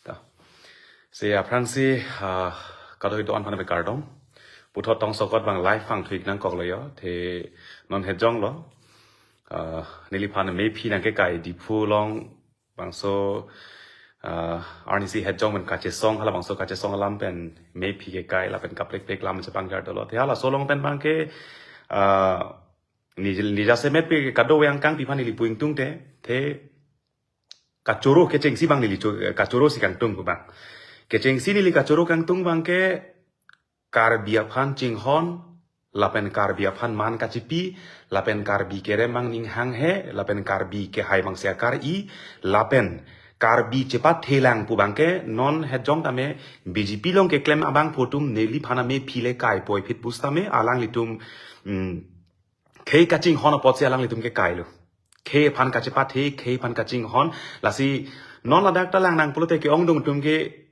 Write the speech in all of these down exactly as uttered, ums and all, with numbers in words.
Ta. Si aphrangsi, ah, kadokave do-an aphan kardom. Puthot tongsokot abang live vangthu-ik nangkoklo yo. Te non hejong lo. Ah, neliphan mephi nangkekai Diphu along bangso, ah, arnisi hejong pen kachesong, halabangso kachesong alam pen mephi kekai lapen kaprek prek lam chepangjar dolo. Te halaso along pen abangke, ah, nij-, nija semet pe kadokave angkangpi aphan neli pu ingtungte, te kachoro kechengsi abang neli cho-, kachoro si kangtung pu abang. Kechengsi neli kachoro kangtung abangke Karbi aphan chinghon, lapen Karbi aphan man kachipi, lapen Karbi kerem abang ning hanghe, lapen Karbi kehai abang si akar-i, lapen Karbi chepathelang pu abangke non hejong tame B J P along keklem abangphu atum neliphan amephi le kai puvoiphit pusitame alanglitum, mm, khei kachinghon apotsi alanglitum kekailo. Khei aphan kachepathe, khei aphan kachinghon, lasi non ladak ta lang nang pulote ke-ongdung atum ke,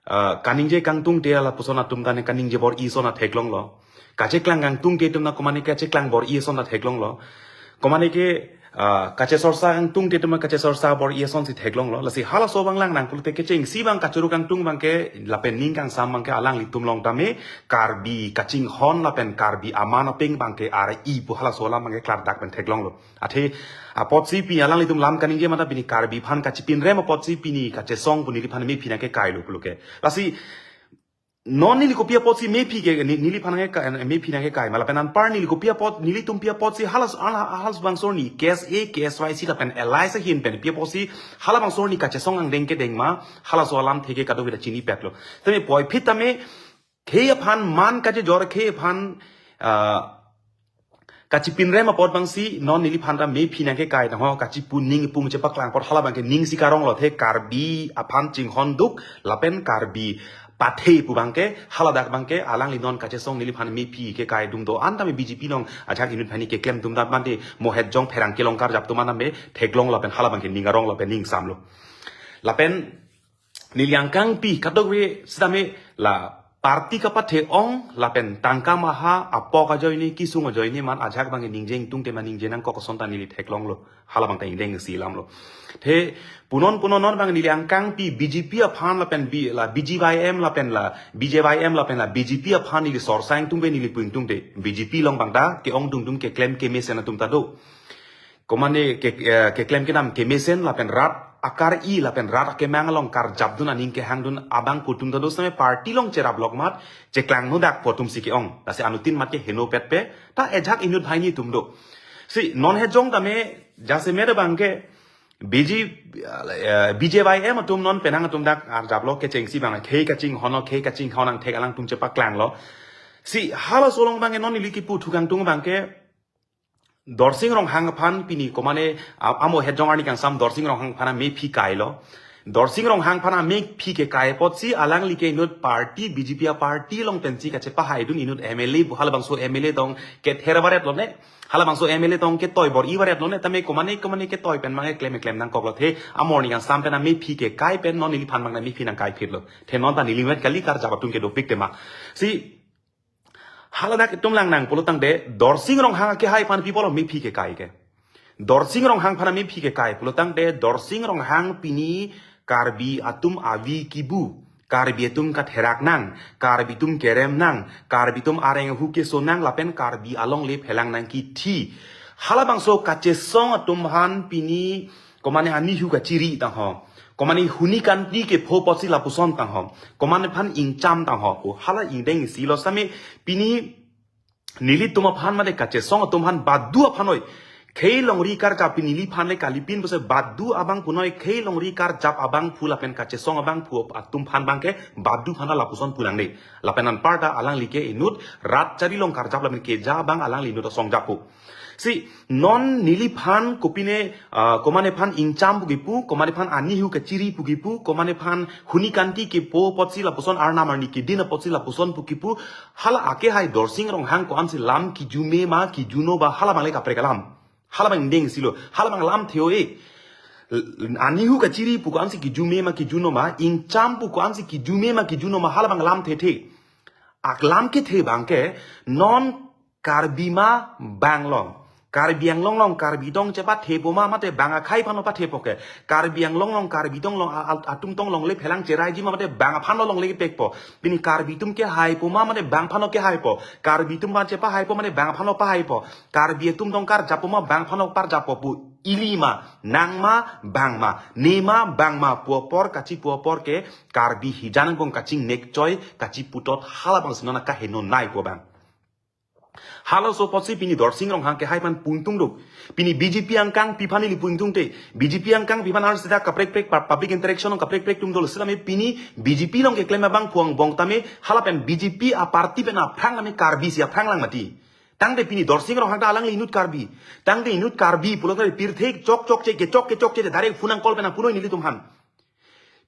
ah, kaningje kangtungte lapuson atum ta ne kaningje bor-i ason ta theklonglo. Kacheklang kangtungte atum ta komane kacheklang bor-i ason ta theklonglo. Komane ke, ah, kachesorsa kangtungte atum ta kachesorsa bor-i asonsi theklonglo. Lasi halaso abang lang nang pulote kechengsi abang kachoro kangtung abangke lapen ning kangsam abangke alanglitum along tame Karbi kachinghon lapen Karbi aman apeng abangke ar-i pu halaso alam abangke klardak pen theklonglo. Athe apotsi pini alanglitum lam kaningje mata pini Karbi aphan kachipinrem apotsi pini kachesong pu neliphan mephi nangkekailo pulo ke. Lasi non neli kopi apotsi mephi ke, ne-, neliphan nangke-, mephi nangkekai ma lapen anpar neli kopi apot, nelitum pi apotsi halas, hala-, halas bangso arni K S A, K S Y C lapen allies ahin pen pi apotsi halabangso arni kachesong angdeng kedeng ma, halaso alamthe ke kadokave ta chinipetlo. Tame puvoiphit tame khei aphan man kachejor, khei aphan, ah, kachipinrem apot abangsi non neliphan ta mephi nangkekai tangho, kachipu ning ipum chepaklang apot hala abangke ning si karonglo, athe Karbi aphan chinghon duk lapen Karbi pathe pu abangke haladak abangke alangli non kachesong neliphan mephi kekai atum do-an tame B J P along ajahak inut banghini keklem atum ta mate mo hejong pherangke along karjap atum an tame theklonglo lapen hala abangke ning aronglo lapen ning samlo. Lapen neli angkangpi kadokave sitame la party kapathe-ong lapen tangka maha apok ajoine kesung ajoine man ajahak abangke ningje ingtungte ma ningje nangkok ason ta neli theklonglo. Hala abang ta ingdeng si lamlo. Te punon punon non abang neli angkangpi B J P aphan lapen B-, la B G Y M lapen la B J Y M lapen la B J P aphan neli sorsa ingtungve neli pu ingtungte B J P along abang ta ke-ongdung atum keklem kemesen atum ta do. Komane ke, eh, keklem kedam kemesen lapen rat akar-i lapen rat akemang along karjapdun aning kehangdun abangphu atum ta do sitame party along cherap lokmat cheklang nodak pu atumsi ke-ong. Lasi anuttin mat ke henopetpe ta ajahak inut banghini atum do. Si non hejong tame jasemet abangke B J, eh, B J Y M atum non penang atum dak arjaplo kechengsi abang khei kachinghon, khei kachinghon angthek alangtum chepaklanglo. Si halaso along abangke non neli kipu thu kangtung abangke Dorsing Ronghang aphan pini komane a-, amo hejong arni kangsam Dorsing Ronghang aphan amephi kailo. Dorsing Ronghang aphan amephi kekai apotsi alangli ke inut party B J P aparty along pensi kachepahaidun inut M L A bu halabangso M L A tong kether varetlone. Halabangso M L A tong ketoi bor-i varetlone tame komane komane ketoi pen abang keklem keklem nangkoklo, athe amo arni kangsam pen amephi kekai pen non neliphan abang ta mephi nangkaiphitlo. Athe non ta nelimet kali karjap atum ke dopik tema. Si haladak itum lang nang pulotangte Dorsing Ronghang akehai aphan pi apotlo mephi kekai ke. Dorsing Ronghang aphan mephi kekai pulotangte Dorsing Ronghang pini Karbi atum avi kibu, Karbi atum katherak nang, Karbi atum kerem nang, Karbi atum areng ahu keso nang lapen Karbi alongle phelang nangkithi. Halabangso kachesong atum aphan pini komane anihu kachiri tangho. Komane huni kanti kepho apotsi lapuson tangho. Komane aphan ingcham tangho. O hala ingdeng silo sitame pini nelitum aphan mate kachesong atum aphan badu aphan oi. Khei longri karjap pini neliphan le kalipin pusi badu abang punoi khei longri karjap abangphu lapen kachesong abangphu atum aphan abangke badu aphan lapuson pu nangne. Lapen anparta alangli ke inut rat chari along karjap lapen keja abang alangli inut asong jappo. Si non neliphan kopine, ah, komane aphan ingcham pu kipu, komane aphan anihu kachiri pu kipu, komane aphan huni kanti kepho apotsi lapuson arnam arni kedin apotsi lapuson pu kipu, hala akehai Dorsing Ronghang ko-ansi lam kijume ma kijuno ba hala abang le kaprek alam. Hala abang ingdeng silo, hala abang lamthe-o-e. Anihu kachiri pu ko-ansi kijume ma kijuno ma, ingcham pu ko-ansi kijume ma kijuno ma hala abang lamthethe. Aklam kethe abangke non Karbi ma banglo. Karbi Anglong along Karbi tong chepathepo ma mate bang akhei aphan lo pathepo ke. Karbi Anglong along Karbi tong along a-, a-, atum tong longle phelang cheraiji ma mate bang aphan lo longle kepekpo. Pini Karbi atum kehaipo ma mate bang aphan lo kehaipo. Karbi atum aphan chepahaipo mate bang aphan lo pahaipo. Karbi atum tong karjappo ma bang aphan lo parjappo pu. Ili ma, nang ma, bang ma, ne ma, bang ma pu apor, kachipu apor ke Karbi hijan angbong kachingnek choi, kachiputot halabangsi non akaheno naipo abang. Halaso apotsi pini Dorsing Ronghang kehai aphan pungtung duk. Pini B J P angkangpi aphan ili pungtungte. B J P angkangpi aphan arsi dak kaprek prek pa-, public interaction along kaprek prek atum dolo. Sitame pini B J P along keklem abangphu angbong tame halapen B J P a-party pen aphrang tame Karbi si aphrang lang mati. Tangte pini Dorsing Ronghang ta alangli inut Karbi. Tangte inut Karbi pulo tangte pirthe chok chokche kechok kechokche direct phone nang call pen apunoi nelitum aphan.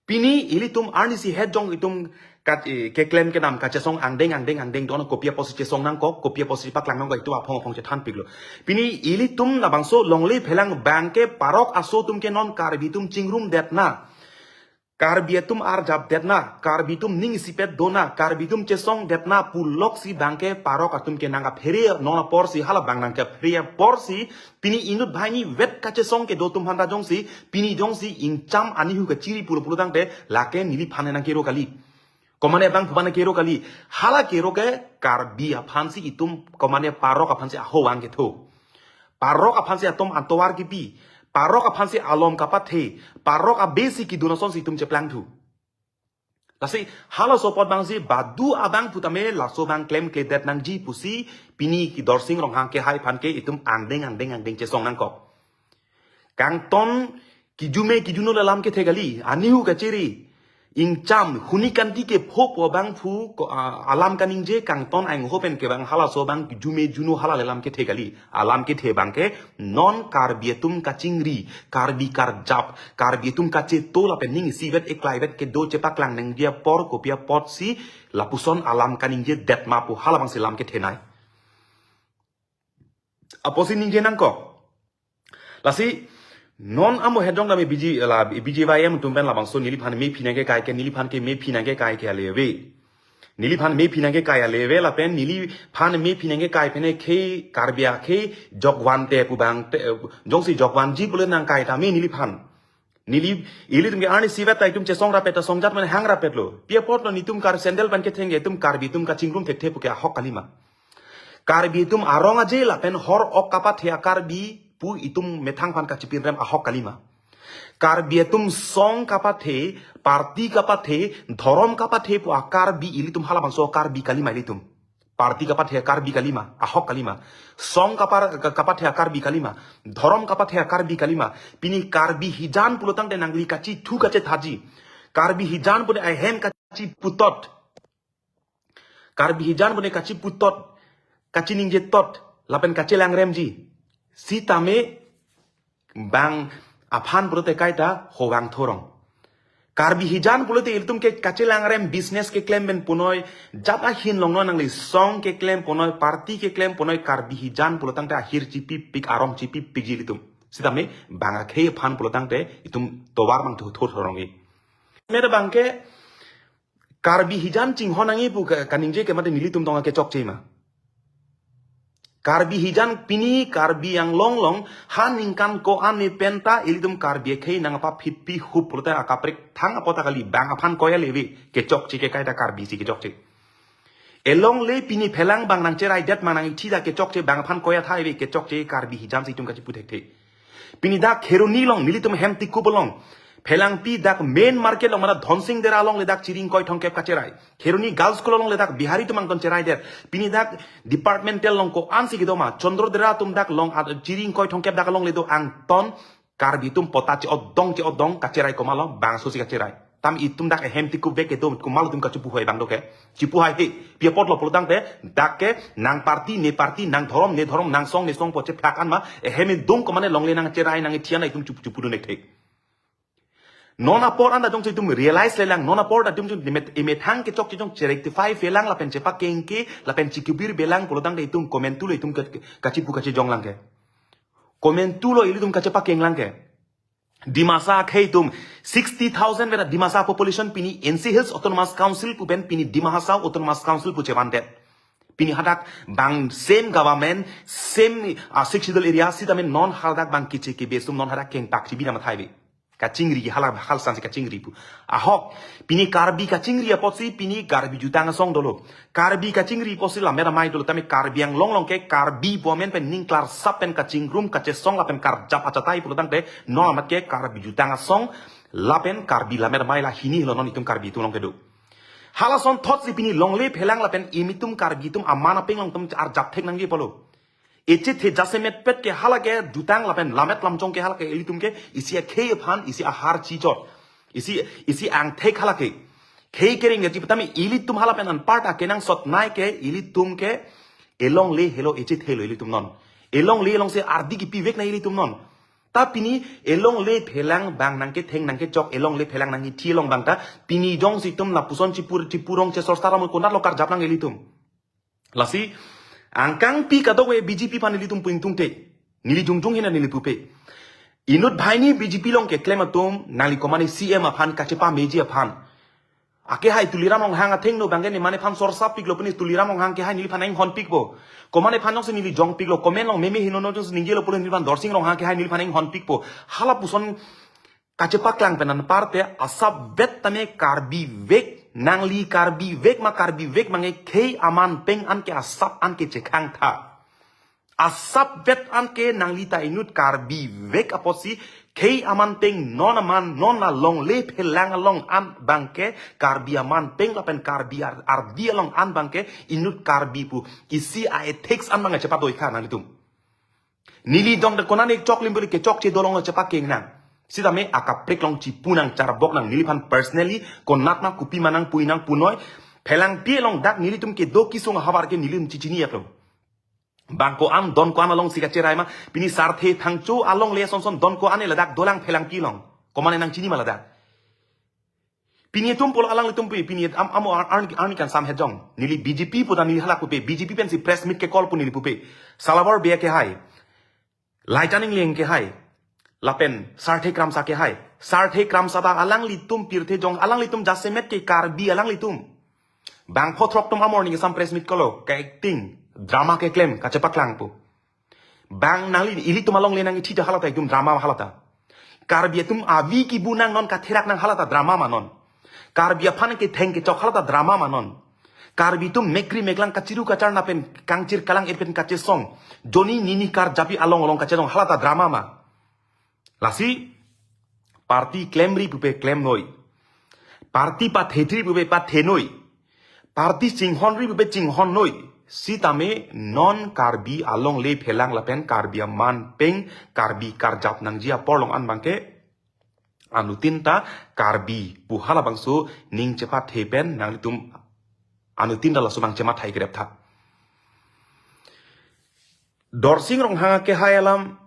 Pini ilitum arnisi het jong itum kat, eh, keklem kedam kachesong angdeng angdeng angdeng don kopi apotsi chesong nangkok, kopi apotsi paklang nangkok itum aphong aphong chethanpiklo. Pini ilitum labangso longle phelang bang ke parok aso atum ke non Karbi atum chingrumdetna. Karbi atum arjapdetna, Karbi atum ning isipet dona, Karbi atum chesongdetna puloksi bang ke parok atum ke nangkaphere non aporsi hala bang nangkaphere aporsi pini inut banghini vet kachesong kedo atum aphanta jongsi, pini jongsi ingcham anihu kachiri pulo pulo tangte lake neliphan nangkero kali. Komane abangphu aphan nangkero kali. Hala kero ke Karbi aphansi itum komane parok aphansi ahowang ketho. Parok aphansi atum atovar kipi. Parok aphansi alom kapathe. Parok abesi kidun asonsi itum cheplangthu. Lasi halaso apot abangsi badu abangphu tame laso abang klemkledet nangji pusi pini ki Dorsing Ronghang kehai aphan ke itum angdeng angdeng angdeng chesong nangkok. Kangton kijume kijuno le alam kethe kali, anihu kachiri. Ingcham, huni kanti kephopo abangphu ko, a, alam kaningje kangton angho pen kevang halaso abang kijume juno hala le alam kethe kali. Alam kethe abang ke non Karbi atum kachingri, Karbi karjap, Karbi atum kacheto lapen ning isivet eklaivet kedo chepaklang nangji apor kopi apotsi lapuson alam kaningjedet ma pu halabangsi alam kethenei. Apotsi ningje nangkok. Lasi non amo het jong tame B J, la, B J Y M atum pen labangso neliphan mephi nangkekai ke, neliphan ke mephi nangkekai ke aleve. Neliphan mephi nangkekai aleve lapen neliphan mephi nangkekai pen ke Karbi akhei jokvante pu bang te, jongsi jokvanji pule nangkai tame neliphan. Neli, ilitum ke arnisi vet ta itum chesong rapet ta songjat mane hang rapetlo. Pi apotlo netum Kar sandal pen ketheng ke itum Karbi atum kachingrum thekthe pu ke ahok kalima. Karbi atum arong aje lapen hor ok kapathe a-Karbi pu itum methang aphan kachipinrem ahok kalima. Karbi atum song kapathe, party kapathe, dhorom kapathe pu a-Karbi ilitum halabangso Karbi kalima ilitum. Party kapathe a-Karbi kalima, ahok kalima. Song kapar-, ka-, kapathe a-Karbi kalima. Dhorom kapathe a-Karbi kalima. Pini Karbi hijan pulo tangte nangli kachithu kachethaji. Karbi hijan pune ahem kachiputot. Karbi hijan pune kachiputot, kachiningjetot, lapen kachelangremji. Sitame bang aphan pulote kaita howang thorong. Karbi hijan pulote ilitum ke kachelangrem business keklem pen punoi, jat ahin longno nangli song keklem punoi, party keklem punoi, Karbi hijan pulo tangte ahir chipipik, arong chipipikji ilitum. Sitame bang akhei aphan pulo tangte itum tovar mang thu thor thorong i. Mere bang ke Karbi hijan chinghon nangji pu ka-, kaningje ke mate nelitum tong kechokche ma. Karbi hijan pini Karbi Anglong along ha ningkan ko-an ni penta ilitum Karbi akhei nangpaphipi hup pulote akaprek thang apot ta kali bang aphan koya leve kechokche ke kaita Karbi si kechokche. Elongle pini phelang bang nangcheraidet ma nangthi ta kechokche bang aphan koya tha eve kechokche Karbi hijan si itum kachipu thekthe. Pini dak Kheroni along, nelitum Hemtikup along. Phelangpi dak main market along, mane Dhonsing Dera along le dak chiring koi thongkep kacherai. Kheroni Girls School along le dak Bihari atum angton cherai der. Pini dak departmental along ko-ansi kedo ma. Chandra Dera atum dak along ad-, chiring koi thongkep dak along le do angton Karbi atum pota che-odong che-odong kacherai komatlo bangso si kacherai. Tam itum dak Hemtikup vek kedo komatlo itum kachipu hoi bang do ke. Chipu hai he. Pi apotlo pulo tangte dak ke nang party ne party, nang dhorom ne dhorom, nang song ne song pu chephlak an ma, ehem edung komane longle nangcherai nangthian itum chup-, chupu do nek thek. Non apor anta jongsi itum realize lelang, non apor ta itum jong emet-, emethang kechokche jong cherectify velang lapen chepakengke, lapen chikibir velang pulo tangte itum komantulo itum ke, kachipu kachejong lang ke. Komantulo ilitum kachepakeng lang ke. Dimasa akhei atum sixty thousand vera Dimasa population pini N C Hills Autonomous Council pu pen pini Dima Hasao Autonomous Council pu chevandet. Pini hadak bang same government, same, ah, Sixth Schedule area, sitame non hadak bang kiche kebe sum non hadak kengpak chibi nama thai be. Kachingri hala hal sansi kachingri pu. Ahok, pini Karbi kachingri apotsi, pini Karbi jutang asong dolo. Karbi kachingri apotsi lamet amei dolo, tame Karbi Anglong along ke Karbi pu amen pen ning klarsap pen kachingrum, kachesong lapen karjap achatai pulotangte, non amat ke Karbi jutang asong, lapen Karbi lamet amei la hini helo non itum Karbi atum along kedo. Halason thotsi pini longle phelang lapen ilitum Karbi atum aman apeng along atum arjap thek nangji pulo. Echethe jasemet pet ke hala ke jutang lapen lamet lamchong ke hala ke ilitum ke isi akhei aphan, isi ahar chijot, isi, isi angthek hala ke. Khei kering ya chipatami ilitum hala pen anparta kenangsot nai ke ilitum ke elongle helo echethe lo ilitum non. Elongle alongsi ardi kipivek nang ilitum non. Ta pini elongle phelang bang nangketheng nangkechok elongle phelang nangkithi along bang ta pini jongsi itum lapuson chipur chipurong chesor saram konat lo karjap nang ilitum. Lasi angkangpi kadokave B J P aphan ilitum pu ingtungte. Neli jongjong hina neli pupe. Inut banghini B J P along keklem atum nangli komane C M aphan kachepameji aphan. Akehai Tuliram Ronghang athengno bangke ne mane aphan sorsa piklo pini Tuliram Ronghang kehai neliphan inghon pikpo. Komane aphan jongsi neli jong piklo comment along meme hinono jongsi ningjelo pulo neliphan Dorsing Ronghang kehai neliphan inghon pikpo. Halapuson kachepaklang pen anparte asap vet tame Karbi vek nangli Karbi vek ma Karbi vek mange khei aman peng anke asap anke chekhang tha. Asap vet anke nangli ta inut Karbi vek apotsi khei aman peng non aman non alongle phelang along an bangke Karbi aman peng lapen Karbi ar, ardi along an bangke inut Karbi pu isi a ethics an bangke chepadoi kha nanglitum. Neli dong de konan ek chok limbuli kechok che dolong chepakeng nang. Sitame akaprek along chipu nang charbok nang neliphan personally konat ma kopi ma nang pui nang punoi. Phelangpi along dak nelitum kedo kesung ahavar ke nelitum chichini aplo. Bang ko-an don ko-an alongsi kacherai ma pini sarthe thangcho alongle sonson don ko-an ladak dolang phelangpi along. Komane nangchini ma ladak. Pini itum pulo alanglitum pu pini am amo ar ar arni kan sam hejong. Neli B J P pu ta neli hala pupe B J P pensi press meet ke call pu neli pupe. Salawar Bey kehai. Laichan Engleng kehai. Lapen Sarthe Kramsa kehai. Sarthe Kramsa ta alanglitum pirthe jong alanglitum jasemet ke Karbi alanglitum. Bang pho throk tum amor ning sam press meet kolo ka acting drama keklem kachepaklang pu. Bang nangli ilitum alongle nangkithi ta hala ta itum drama ma hala ta. Karbi atum avi kibu nang non katherak nang hala ta drama ma non. Karbi aphan ketheng kechok hala ta drama ma non. Karbi atum mekri meklang kachiru kacharna pen kangchir kalang-et pen kachesong. Joni nini karjapi along along kachesong hala ta drama ma. Lasi party klemri pupe klemnoi. Party pathethri pupe pathenoi. Party chinghonri pupe chinghonnoi. Sitame non Karbi alongle phelang lapen Karbi aman peng Karbi karjap nangji apor along an bangke anuttin ta Karbi pu halabangso ning chepathe pen nanglitum anuttin ta laso bang chemathai kerep tha. Dorsing Ronghang kehai alam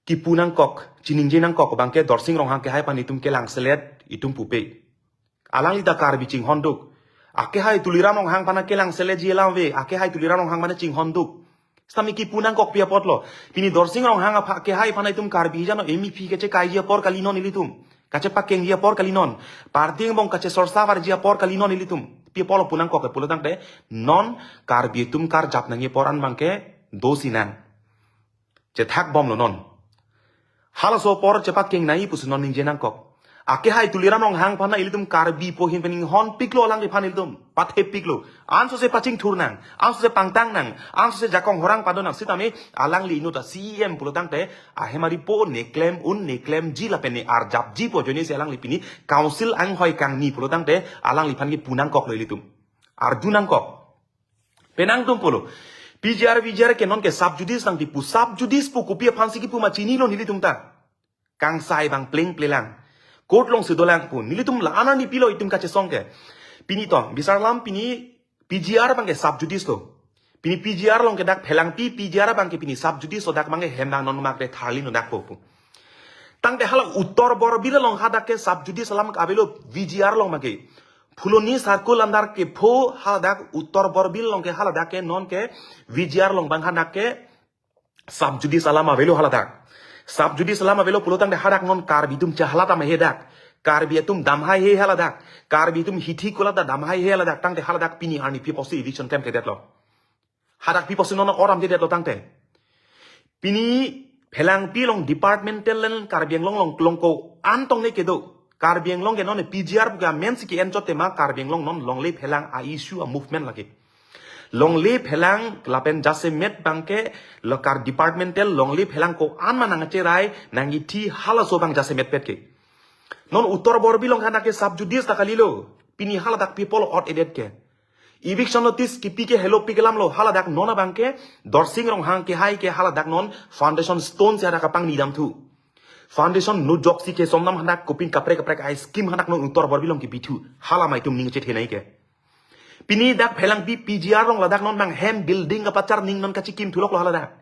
kipu nangkok, chiningje nangkok, bangke Dorsing Ronghang kehai aphan itum kelangselet, itum pupe. Alangli ta Karbi chinghon duk. Akehai Tuliram Ronghang aphan kelangseletji alam ave, akehai Tuliram Ronghang aphan chinghon duk. Sitame kipu nangkok pi apotlo. Pini Dorsing Ronghang aphan kehai aphan itum Karbi jano M E P kachekaiji apor kali non ilitum. Kachepakengji apor kali non. Party angbong kachesorsa varji apor kali non ilitum. Pi apotlo pu nangkok ke pulotangte non Karbi atum karjap nangji apor an bangke dosi nang. Chethak bomlo non. Halaso apor chepakeng nai pusi non ningje nangkok. Akehai Tuliram Ronghang aphan ilitum Karbi pu ahin pen inghon piklo alangliphan ilitum. Pathe piklo. Ansose pachingthur nang. Ansose pangtang nang. Ansose jakong horang pado nang. Sitame alangli inut a C E M pulotangte ahem aripo ne klem un ne klemji lapen ne arjapji pu ajoinesi alangli pini council anghoi kangni pulotangte alangliphan kipu nangkoklo ilitum. Arju nangkok. Penang atum pulo. P G R, V G R ke non ke sub judice nangpipu. Sub judice pu kopi aphansi kipu ma chinilo nelitum ta. Kangsai bang pleng plelang. Court alongsi dolang pu. Nelitum la-an arni pilo itum kachesong ke. Pini to, bisar alam pini P G R bang ke sub judice lo. Pini P G R along ke dak phelangpi P G R bang ke pini sub judice lo dak bang ke hem bang non mak de tharli no dak po pu. Tangte hala Uttar Borbil along hadak ke sub judice alam avelo V G R along bang ke. Phuloni circle andar kepho hadak Uttar Borbil along ke haladak ke non ke V G R along bang hadak ke sub judice alam avelo haladak. Sub judice alam avelo pulotangte hadak non Karbi atum cha hala ta mehedak. Karbi atum dam haihe haladak. Karbi atum hithi kulat ta dam haihe haladak. Tangte haladak pini arni pi apotsi eviction klemkledetlo? Hadak pi apotsi non oram dedetlo tangte? Pini Phelangpi along departmental land Karbi Anglong along klong ko-an tong ne kedo. Karbi Anglong ke non P G R pu ke amen si ke-en chot tema Karbi Anglong non longle phelang a-issue a-movement lake. Longle phelang lapen jasemet abangke lo Kar departmental longle phelang ko-an ma nangcherai nangkethi halaso abang jasemetpet ke. Non Uttar Borbil along than ke sub judice ta kalilo. Pini haladak pi apot ot-edet ke? Eviction notice kipi ke helo pi kelamlo, haladak non abangke Dorsing Ronghang kehai ke haladak non foundation stone si hadak kapangni damthu. Foundation nujok si kesomnam hadak kopin kaprek kaprek a-scheme hadak non Uttar Borbil along kipithu. Hala ma itum ning chethenei ke. Pini dak Phelangpi P G R along ladak non abang hem building kapachar ning non kachikimthuloklo haladak.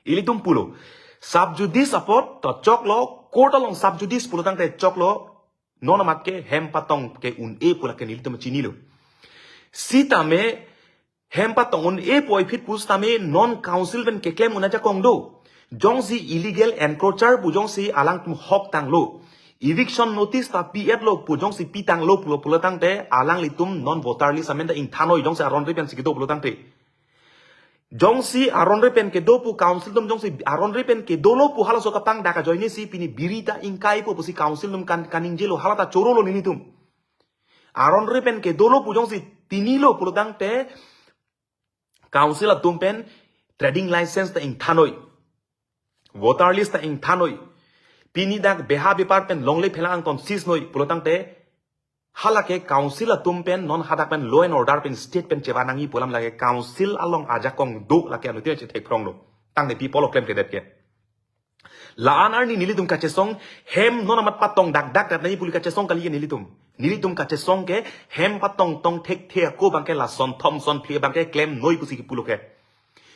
Ilitum pulo. Sub judice apot to choklo, court along sub judice pulo tangte choklo, non amat ke hem patong ke un-e pu lake nelitum chinilo. Sitame hem patong un-e pu aphit pusitame non council pen keklem un ajakong do. Jongsi illegal encroacher pu jongsi alangtum hok tanglo, eviction notice ta pi-etlo pu jongsi pitanglo pulo pulo tangte alanglitum non voter list amen ta ingthanoi jongsi aron ri pen si kedo pulo tangte. Jongsi aron ri pen kedo pu council atum jongsi aron ri pen kedolo pu halaso kapangdak ajoine si pini biri ta ingkaipo pusi council atum kan kaningjelo, hala ta chorolo nelitum. Aron ri pen kedolo pu jongsi tinilo pulo tangte council atum pen trading license ta ingthanoi. Voter list ta ingthanoi. Pini dak beha bepar pen longle phelang angton sisnoi pulo tangte hala ke council atum pen non hadak pen law and order pen state pen chevanangji pu alam lake council along ajakong do lake anuttin chethekphronglo. Tangte pi apot klemkledet ke? La-an arni nelitum kachesong hem non amat patong dakdak dat nai puli kachesong kali ke nelitum. Nelitum kachesong ke hem patong tong thekthe ako abangke lason thom son phli abangke klemnoi pusi kipulo ke.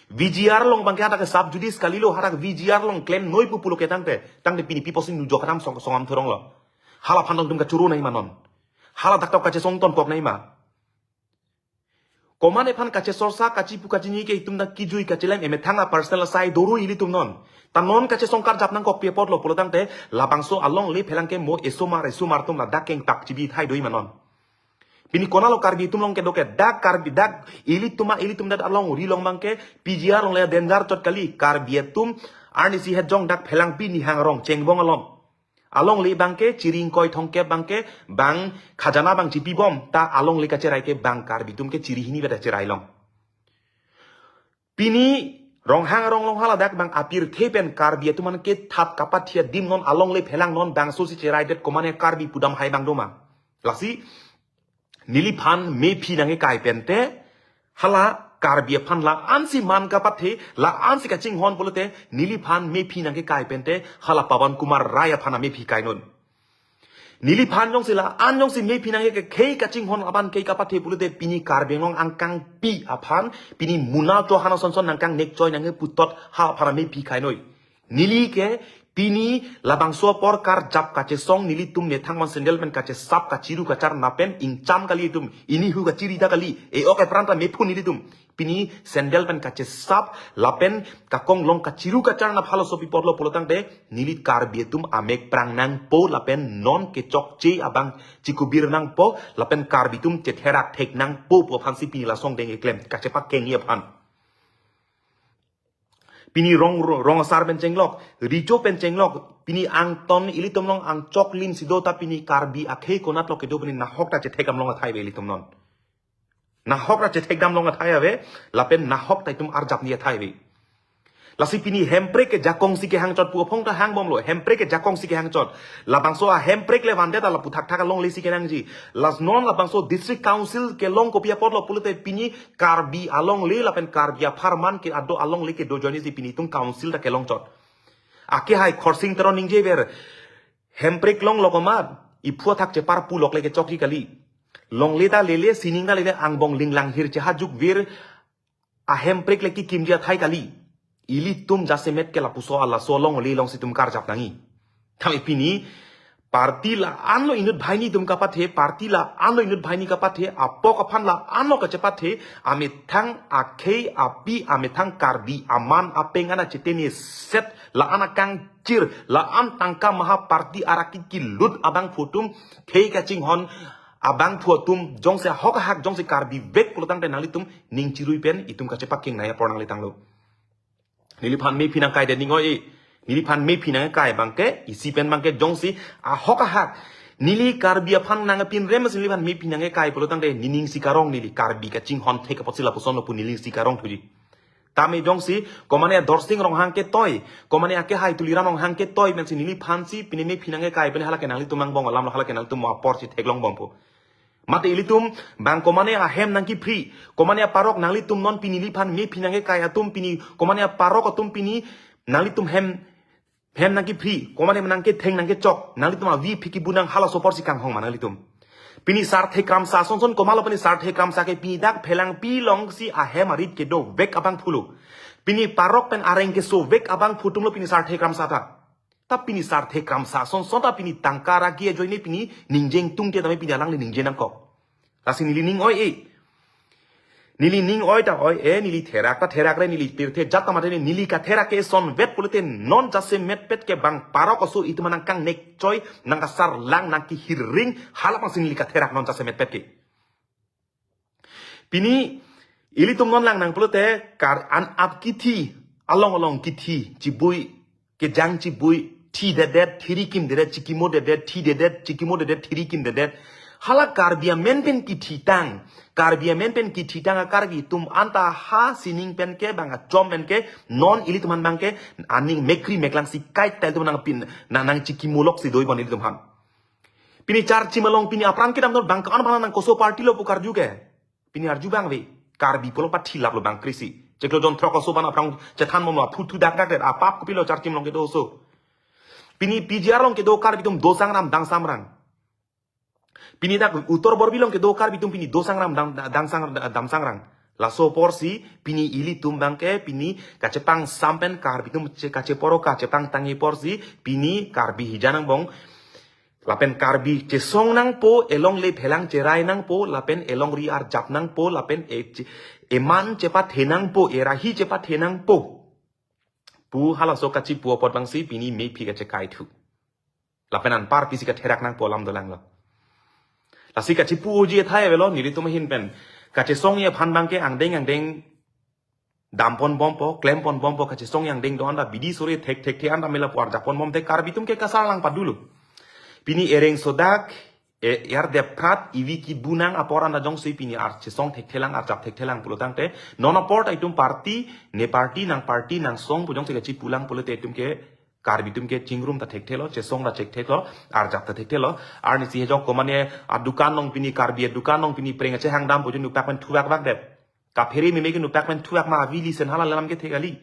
V G R along abangke hadak ke sub judice kalilo, hadak V G R along klemnoi pu pulo ke tangte, tangte pini pi apotsi nujok kadam song song am thoronglo? Hala aphan nangtum kachoro nai ma non? Haladak ta kachesong tonkok nai ma? Komat aphan kachesorsa kachipu kachini ke itum ta kijui kachelem emethang a-personal asai doro ilitum non. Ta non kachesong karjap nangkok pi apotlo pulo tangte labangso alongle phelang ke mo esomar esomar atum ladak kengtak chibi thai do-i ma non? Pini konatlo Karbi atum along kedo ke? Dak Karbi, dak ilitum a ilitum dat alongri along abangke P G R alongle danger chot kali. Karbi atum arnisi het jong dak Phelangpi Nihang Rong Chengbong along. Alongle abangke chiri ingkoi thomkep abangke bang khajana abang chipibom, ta alongle kacherai ke bang Karbi atum ke chiri hini beda cherai long. Pini Ronghang Rong along haladak bang apirthe pen Karbi atum an kethat kapathe adim non alongle phelang non bangso si cheraidet, komatne Karbi pudam hai abang doma? Lasi neliphan mephi nangkekai pente, hala Karbi aphan la-ansi man kapathe, la-ansi kachinghon pulote neliphan mephi nangkekai pente, hala Pawan Kumar Rai aphan amephi kainon. Neliphan jongsi la-an jongsi mephi nangkekhei kachinghon aban kei kapathe pulote pini Karbi Anglong angkangpi aphan, pini muna cho hana son son nangkangnek choi nangkeputot ha aphan amephi kainoi. Neli ke pini labangso apor karjap kachesong nelitum methang man sandal pen kachesap kachiru kacharna pen ingcham kali itum, ini hu kachiri ta kali, e-ok epran ta mephu nelitum. Pini sandal pen kachesap lapen kakong long kachiru kacharna phalo sopi apotlo pulo tangte neli Karbi atum amek prang nangpo lapen non kechokche abang chikubir nangpo lapen Karbi atum chetherak thek nangpo pu aphansi pini lasong deng eklem kachepakengji aphan. Pini Rong, Rong Asar pen chenglok, Richo pen chenglok, pini angton ilitum along angchok lim si do ta pini Karbi akhei konatlo kedo pini nahok ta chethekdam long athai ave ilitum non. Nahok ta chethekdam long athai ave, lapen nahok ta itum arjapji athai ave. Lasi pini Hemprek ke jakong si kehang chot pu aphong ta hangbomlo, Hemprek ke jakong si kehang chot. Labangso a Hemprek le vandet ta lapu thakthak alongle si kenangji. Lasi non labangso District Council kelong kopi apotlo pulote pini Karbi alongle lapen Karbi apharman ke ado alongle kedo ajoine si pini itum council ta kelong chot. Akehai Khorsing Teron ningjever, Hemprek longlo komat, iphu athak chepar pulok le kechokji kali. Longle ta lele, sining ta lele, angbong linglang hir chehajukvir, a Hemprek le kikimji athai kali. Ilitum jasemet ke lapuso alaso alongle alongsi itum karjap nangji. Tame pini party la-anlo inut banghini itum kapathe, party la-anlo inut banghini kapathe, apok aphan la-anlo kachepathe, amethang akhei api, amethang Karbi aman apeng ana chetene set la-an akang chir, la-an tangka maha party arak kilut abangphu atum, khei kachinghon abangphu atum, jongsi ahok ahak, jongsi Karbi vek pulotangte nanglitum ning chirui pen itum kachepaking nai apor nanglitanglo. Neliphan mephi nangkai de ning oi-e. Neliphan mephi nangkai abangke, isi pen abangke jongsi ahok ahak neli Karbi aphan nangpinrem si neliphan mephi nangkai pulotangte nening si karong, neli Karbi kachinghon thek apotsi lapusonlo pu nening si karong thuji. Tame jongsi, komane Dorsing Ronghang ketoi, komane akehai Tuliram Ronghang ketoi, pensi neliphan si pini mephi nangkai pen hala ke nanglitum angbong alamlo, hala ke nanglitum apor si theklongbompo. Mate ilitum bang komane ahem nangkiphri, komane aparok nanglitum non pini neliphan mephi nangkai atum pini, komane aparok atum pini nanglitum hem, hem nangkiphri, komane nangketheng nangkechok, nanglitum avi phiki bunang halaso apor si kanghong ma nanglitum. Pini Sarthe Kramsa, sonson komatlo pini Sarthe Kramsa ke pini dak phelangpi along si ahem arit kedo vek abangphulo. Pini parok pen areng keso vek abangphu atumlo pini Sarthe Kramsa ta. Ta pini Sarthe Kramsa, sonson ta pini tangka ragi ajoine pini ningje ingtungte tame pini alangli ningje nangkok. Lasi neli ning oi-e. Neli ning oi ta oi-e, neli therak ta therak re, neli pirthe jat ta mate neli katherak ke sonvet pulote non jasemetpet ke bang parok aso itum nangkangnek choi, nangkasarlang, nangkihirring, hala abang si neli katherak non jasemetpet ke. Pini ilitum non lang nang pulote kar an ap kithi, along along kithi, chibui, kejang chibui, thidedet, thirikimdedet, chikimodedet, thidedet, chikimodedet, thirikimdedet. Hala Karbi amen pen kithitang, Karbi amen pen kithitang a Karbi atum anta ha sining pen ke bang achom pen ke non ilitum aphan abangke aning mekri meklang si kaita ilitum nangpin, nang, nangchikimolok si doi bon ilitum aphan. Pini charchim along pini aphrang kedam non bang ko-an aphan nang koso party lo pu karju ke. Pini arju abang ave. Karbi pulo pathi laplo bang krisi. Chiklo jon throk aso aphan aphrang chethanbomlo, aphu thu dak dak det, apap kopilo charchim along kedo aso. Pini P G R along kedo Karbi atum dosangram dangsamrang. Pini dak Uttar Borbil along kedo Karbi atum pini dosangram dang, dangsangrang. Laso apor si pini ilitum abangke pini kachepangsam pen Karbi atum che, kacheporo kachepangtangji apor si pini Karbi hijan angbong lapen Karbi chesong nangpo, elongle phelang cherai nangpo, lapen elongri arjap nangpo, lapen e, che, eman chepathe nangpo, erahi chepathe nangpo pu halaso kachipu apot abang si pini mephi kachekai thu. Lapen anparpi si katherak nangpo alam dolanglo. Lasi kachipu uji ethai avelo, nelitum ahin pen kachesongji aphan abangke angdeng angdeng damponbompo, klemponbompo, kachesongji angdeng do anta bidi sore thekthekthe anta mela pu arjapponbom te Karbi atum ke kasarlang padulo. Pini ereng sodak, e, erdep prat, ivi kibunang apor anta jongsi pini archesong thekthelang, arjap thekthelang pulotangte, non apor ta itum party, ne party, nang party, nang song pu jongsi kachipulang pulote itum ke Karbi atum ke chingrum ta thekthelo, chesong ta thekthelo, arjap ta thekthelo. Arnisi hejok komane adukan along pini Karbi adukan along pini preng achehang dam pu jun nupakmen thuvakvakdet. Kaphere meme ke nupakmen thuvak ma avili sen hala alam kethe kali.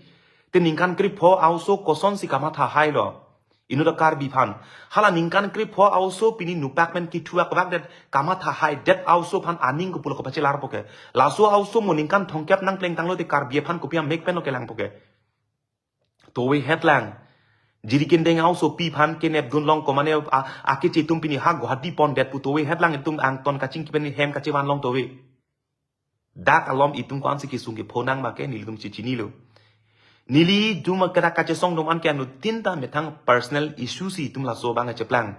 Te ningkan krepho a-oso kosonsi kamatha hailo. Inut a Karbi aphan. Hala ningkan krepho a-oso pini nupakmen kithuvakvakdet kamatha haidet a-oso aphan aning kopulo kopachelarpo ke. Laso a-oso mo ningkan thomkep nangplengtanglo te Karbi aphan kopi amek penlo kelangpo ke. Towe hetlang. Jiri kendeng a-osopi aphan kenepdun long komane a, akeche atum pini ha Guwahati pondet pu towe hetlang itum angton kachingki pen hem kachevan long towe. Dak alom itum ko-ansi kesung kepho nang ma ke nelitum chechinilo. Neli juma kedak kachesong atum an ke anuttin ta methang personal issue si itum laso abang kacheplang.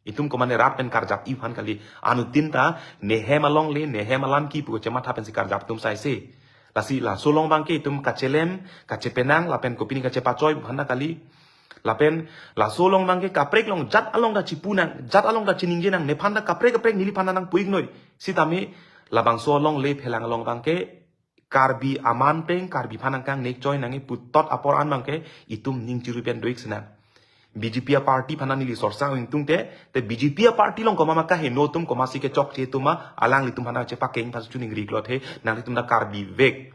Itum komane rat pen karjap-i aphan kali. Anuttin ta nehem alongle, nehem alam kipu kachematha pensi karjap atum saise. Lasi laso along abangke itum kachelem, kachepenang, lapen kopine kachepachoi aphan ta kali. Lapen laso along abangke kaprek along jat along ta chipunang, jat along ta chiningjenang, nephan ta kaprek kaprek neliphan ta nangpu-iknoi. Sitame labangso alongle phelang along abangke Karbi aman pen Karbi aphan nangkangnek choi nangji putot apor an abangke itum ning chirui pen do-ik sinang. B J P a party aphan neli sorsa ingtungte, te B J P a party along komat ma kaheno atum komatsi kechokche atum ma alanglitum aphan nangchepakeng aphan chuningri klothe nanglitum ta Karbi vek.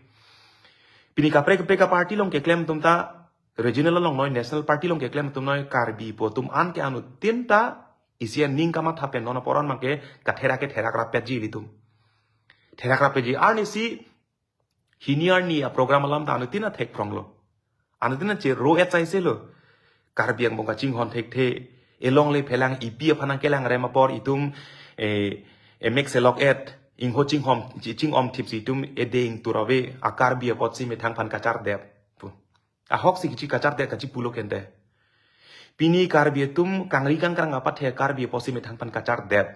Pini kaprek kaprek a party along keklem atum ta regional along noi national party along keklem atum noi Karbi pu atum an ke anuttin ta isi aning kamatha pen non apor an abangke katherak ke therak rapetji ilitum. Therak rapetji arnisi hini arni a program alam ta anuttin ta thekpronglo. Anuttin ta chero-et saiselo. Karbi angbong kachinghon thekthe. Elongle phelang ipi aphan nangkelangrem apor itum, eh, emek selok-et. Ingho chinghom, chi-, chingom thipsi itum ede ingtur ave. A Karbi apotsi methang aphan kachardep. Pu. Ahok si kichi kachardep kachipulo kente. Pini Karbi atum kangri kangkrang apathe Karbi apotsi methang pen kachardep.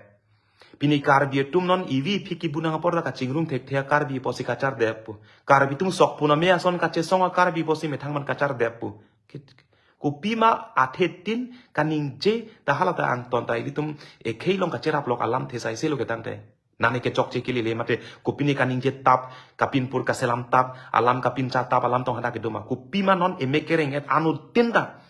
Pini Karbi atum non ivi phiki bunang apor ta kachingrum thekthe Karbi apotsi kachardep pu. Karbi atum sok puname ason kachesong a Karbi apotsi methang pen kachardep pu. Kopima athetin kaningje ta hala ta angton ta ilitum ekhei along kacherap lok alamthe saise lo ketangte. Nane kechokche kelele mate kopine kaningje tap, kapinpur kaselam tap, alam kapincha tap, alam tong hadak kedoma. Kopima non emek kereng et anuttin ta.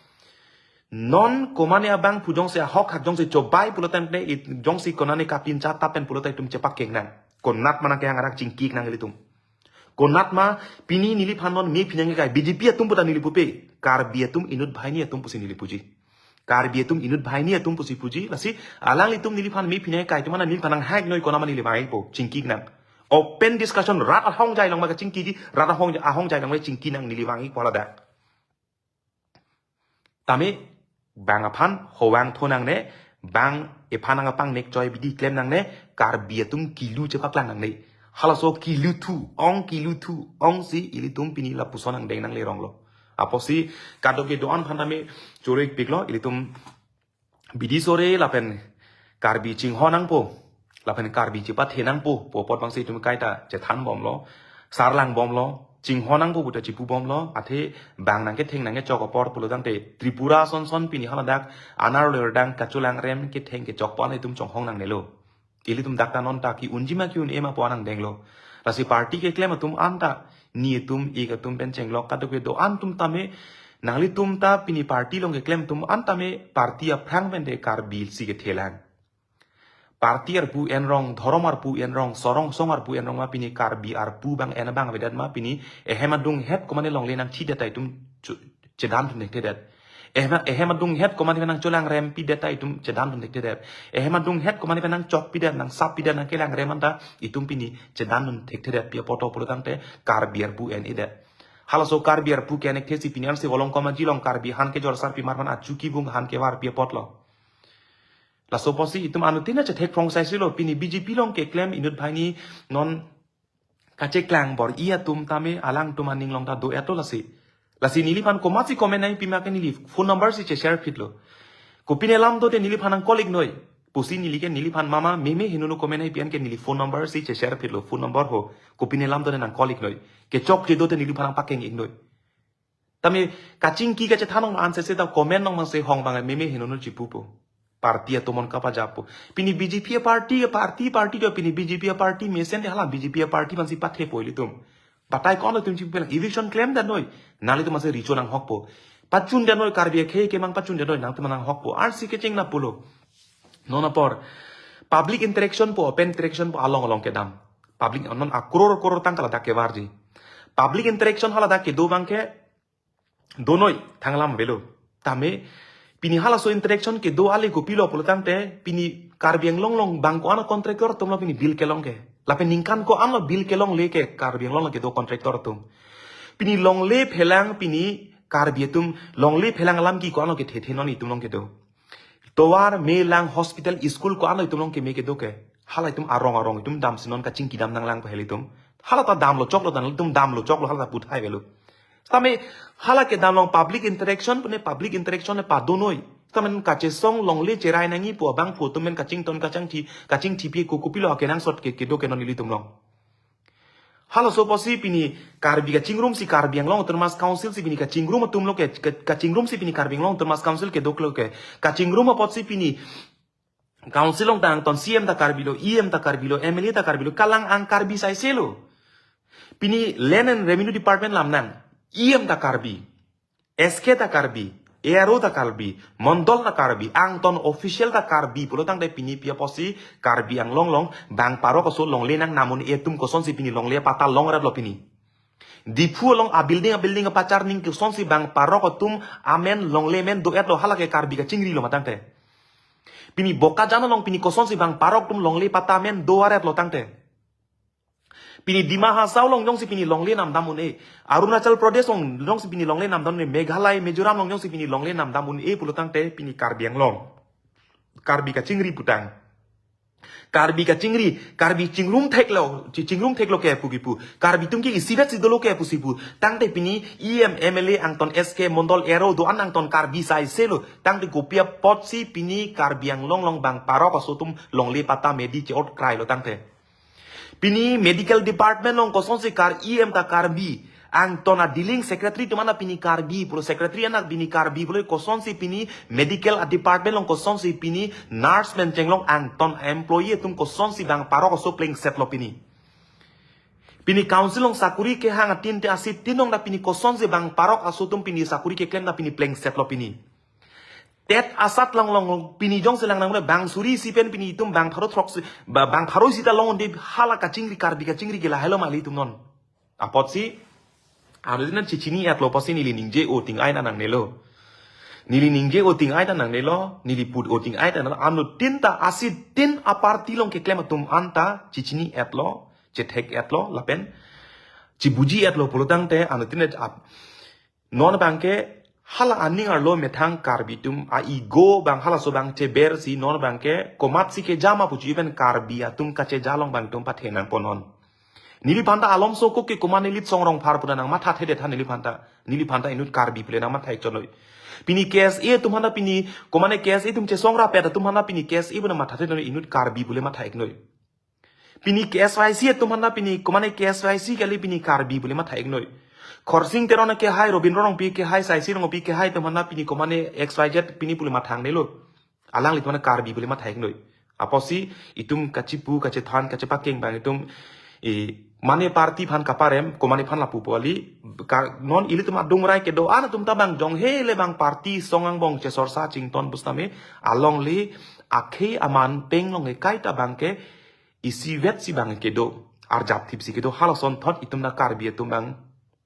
Non komane abang pu jongsi ahok hak jongsi chobai pulo tangte it jongsi konane kapincha tap pen pulo ta itum chepak keng nang. Konat ma nangkehang arak chingki nang ilitum. Konat ma pini neliphan non me phinang kai B J P atum puta neli pupe. Karbi atum inut banghini atum pusi neli puji. Karbi atum inut banghini atum pusi puji. Lasi alanglitum neliphan me phinang kai atum mana neliphan nang hak noi konat ma neli vang-ikpo chingki nang. Open discussion rat ahongjai along ma kachingkiji, rat ahong ahongjai along ma chingki nang neli vang-ikpo ladak. Tame bang aphan hovang tho nangne, bang ephan nang apang nek choi bidi klem nangne, Karbi atum kilu chepaklang nangne. Halaso kilu thu, ong kilu thu, ong si ilitum pini lapuson angdeng nanglerong lo. Apotsi kadokave do-an aphan tame choro-ikpik lo, ilitum bidi sore lapen Karbi chingho nangpo. Lapen Karbi chepathe nangpo, pu apot bangsi itum kaita chethan bomlo, sarlang bomlo, chingho nangpo puta chipu bomlo, athe bang nangketheng nangkechok apor pulo tangte Tripura son son pini haladak anar lerdang kacholangrem ketheng kechok pon itum chonghong nangnelo. Ilitum dak ta non ta ki-unji ma ki-un-e ma pu an angdenglo. Lasi party keklem atum anta, ni atum ik atum pen chenglok kadokave do-an atum tame, nanglitum ta pini party along keklem atum an tame party aphrang pen de Karbi si kethelang. Party arpu enrong, dhorom arpu enrong, sorong song arpu enrong ma pini Karbi arpu bang en bang avedet ma pini ehem adunghet komane longle nangchidet ta itum chu-, chedantun thekthedet. Ehem, ehem adunghet komane pen nangcholangrem pidet ta itum chedantun thekthedet. Ehem adunghet komane pen nangchok pidet, nangsap pidet, nangkelangrem anta itum pini chedantun thekthedet pi apot pulo tangte Karbi arpu en-edet. Halaso Karbi arpu ke-en-ekthe si pini ansi volong komaji along Karbi han kejor sarpi mar aphan achu kibung han kevar pi apotlo. Laso apotsi itum anuttin ta chethek phrong saise lo pini B J P along keklem inut banghini non kacheklang bor-i atum tame alangtum aning along ta do-et lo lasi. Lasi neliphan komatsi comment nangpi ma ke neli phone number si che-share phitlo. Kopine alam dote neliphan nang call-iknoi. Pusi neli ke neliphan mama meme henono comment nangpi an ke neli phone number si che-share phitlo. Phone number ho. Kopine alam dote nang call-iknoi. Kechokche dote neliphan nang pakeng-iknoi. Tame kachingki kachethan nang anse se ta comment nang mangse hong bang meme henono chipupo. Party atum an kapajappo. Pini B J P party, party, party do pini B J P party mesen de hala B J P party mansi pathepo ilitum. Batai ko-an lo itum chipu lang eviction klemdetnoi. Nanglitum mangse recho nanghokpo. Pachundetnoi Karbi akhei kemang pachundetnoi nangtum nanghokpo. Arsi kecheng na pulo. Non apor. Public interaction po, open interaction po along along kedam. Public non akror kror tangka ladak kevarji. Public interaction haladak kedo bang ke donoi thang alam avelo. Tame pini halaso interaction kedo ale kopilo pulo tangte pini Karbi Anglong along bang ko-an contractor atum lo pini bill kelong ke. Lapen ningkan ko-an lo bill kelongle ke Karbi Anglong along kedo contractor atum. Pini longle phelang pini Karbi atum longle phelang alam ke ko-an lo kethethe non itum along kedo. Tovar, me lang, hospital, school ko-an lo itum along keme kedo ke. Hala itum arong arong itum damsi non kachingki dam nanglang pahel itum. Hala ta damlo choklo dan itum damlo choklo hala ta puthai avelo. Tame hala kedam along public interaction pune public interaction le padonoi. Tame kachesong longle cherai nangji pu abang pu atum men kachington kachingthi kachingthi pi ko kopilo akenangsot ke kedo ke non ilitum along. Halaso apotsi pini Karbi kachingrum si Karbi Anglong Autonomous Council si pini kachingrum atum lo ke, ke- kachingrum si pini Karbi Anglong Autonomous Council kedo lo ke. Kachingrum apotsi pini Council along ta angton C M ta Karbi lo, E M ta Karbi lo, M L A ta Karbi lo, kalang ang Karbi saise lo. Pini Land and Revenue Department lam nang, E M ta Karbi, S K ta Karbi, A R O ta Karbi, Mondol ta Karbi, angton official ta Karbi pulo tangte pini pi apotsi Karbi Anglong along bang parok aso longle nang namun etum kosonsi pini longle patta longret lo pini. Diphu along a building a building apachar ning kosonsi bang parok atum amen longle men do-et lo hala ke Karbi kachingri lo ma tangte. Pini Bokajan along pini kosonsi bang parok atum longle patta men do-aret lo tangte. Pini Dima Hasao along jongsi pini longle namdam un-e. Arunachal Pradesh along jongsi pini longle namdam un-e. Meghalaya, Mizoram along jongsi pini longle namdam un-e pulo tangte pini Karbi Anglong. Karbi kachingri putang. Karbi kachingri, Karbi chingrum theklo, chi- chingrum theklo ke pu kipu. Karbi atum ke isivet si dolo ke pusi pu. Tangte pini E M, M L A angton S K Mondol ero do-an angton Karbi sai selo. Tangte kopi apotsi pini Karbi Anglong along bang parok aso atum longle pata medi che-ot krailo tangte. Pini medical department along kosonsi Kar E M ta Karbi. Angton a dealing secretary atum ana pini Karbi pulo, secretary ana pini Karbi pulo, kosonsi pini medical a department along kosonsi pini nurse pen chenglong angton employee atum kosonsi bang parok aso plengsetlo pini. Pini council along sakuri kehang atin te asi tin along ta pini kosonsi bang parok aso atum pini sakuri keklem ta pini plengsetlo pini. TET asat along along pini jongsi lang nang bang suri isi pen pini itum bang pharo throk si, ba- bang pharo isi ta long de hala kachingri Karbi kachingri ke lahelo ma ilitum non. Apotsi, anutin ta chichini-etlo apotsi neli ningje o ting-ai ta nangnelo. Neli ningje o ting-ai ta nangnelo, neli put o ting-ai ta nangnelo. Anutin ta asi tin a party along keklem atum anta chichini-etlo, chethek-etlo, lapen chibuji-etlo pulo tangte, anutin ta ap- non bangke hala aning arlo methang Karbi atum a ego bang halaso bang cheber si non bangke komatsi kejama puji pen Karbi atum kacheja along bang atum pathe nangpo non. Neliphanta alomso ko ke komane Litsong Rongphar pu ta nangmathathedet tha neliphanta. Neliphanta inut Karbi pule nangmatha-ik chotnoi. Pini K S A atum aphanta pini komane K S A atum chesong rapet atum aphanta pini K S A pu nangmathathe noi inut Karbi pule matha-ik noi. Pini K S Y C atum aphanta pini komane K S Y C kali pini Karbi pule matha-ik noi. Khorsing Teron kehai, Robindro Rongpi kehai, Saisi Rongpi kehai atum aphanta pini komane X Y Z pini pule mathangnelo. Alanglitum aphanta Karbi pule matha-ik noi. Apotsi itum kachipu, kachethan, kachepakeng bang itum, e, mane party aphan kaparem, komane aphan lapu po kali, ka- non ilitum adung rai kedo-an atum ta bang jong hele bang party song angbong chesorsa chington pusitame, alongle akhei aman peng along ekai ta bangke isivet si bang kedo, arjap thip si kedo, halason thot itum ta Karbi atum bang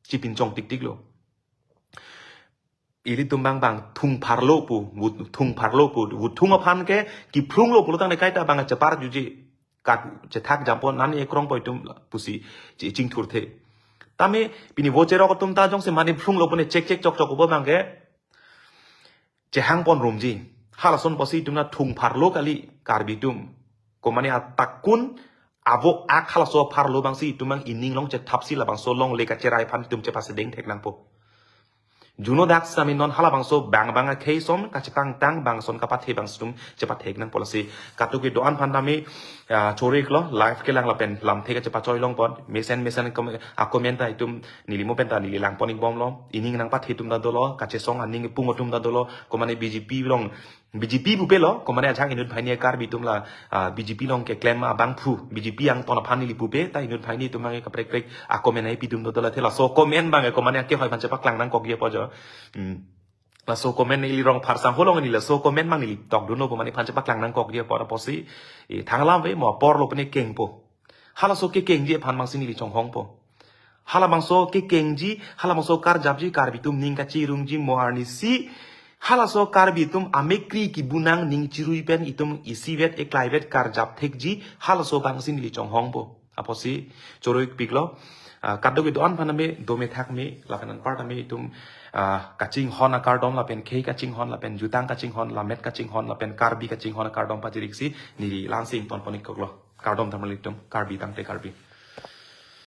chipinchong tiktiklo. Ilitum bang bang thung pharlo pu, vut thung pharlo pu, vut thung aphan ke kiphrunglo pulo tangte kaita bang chepar juji, kat chethak jampo nani ekrong po itum pusi chi- chingthurthe. Tame pini vote cherok atum ta jongsi mane phrunglo pune chek chek chok chok ubo bangke chehang pon rumji. Halason apotsi itum ta thung pharlo kali Karbi atum. Komane atakun avo ak halaso pharlo bangsi itum bang ining along chethap si labangso longle kacherai aphan itum chepasedeng thek nangpo. Juno dak sami non halabangso bang bang akhei ason kachepangtang bang ason kapathe bang ason chepathek nangpo lasi. Katuki do-an aphan tame, ah, choriklo, live kelang lapen lamthe kachepachoi longpon. Mesen mesen kom- a-comment ta itum neli mo pen ta neli langpon-ik bomlo. Ining nangpathe atum ta dolo, kachesong aning pung atum ta dolo. Komane B J P along, B J P pupe lo, komane ajang inut banghini Karbi atum la, ah, B J P along keklem abangphu, B J P angton aphan neli pupe, ta inut banghini atum bang kaprek prek a-comment ai pi atum ta dolo, the laso comment bang komane akehoi aphan chepaklang nangkokji apot jo. Hmm. Laso comment neli Rongphar sangho along neli laso comment bang neli tokdunlo pu mane aphan chepaklang nangkokji apot apotsi, e, thang alam ave mo apor lo pene kengpo. Halaso kekengji aphan bangsi neli chonghongpo. Halabangso kekengji, halabangso karjapji Karbi atum ning kachirungji mo arnisi, halaso Karbi atum amekri kibunang ning chirui pen itum isivet eklaivet karjap thekji, halaso bangsi neli chonghongpo. Apotsi choroi piklo, ah, kadokave do-an aphan tame dome thak me, lapen anpar tame itum, ah, kachinghon akardom, lapen khei kachinghon, lapen jutang kachinghon, lammet kachinghon, lapen Karbi kachinghon akardom pajiriksi, neli la-ansi ingtonpon-ik koklo. Kardom tame ilitum, Karbi tangte Karbi.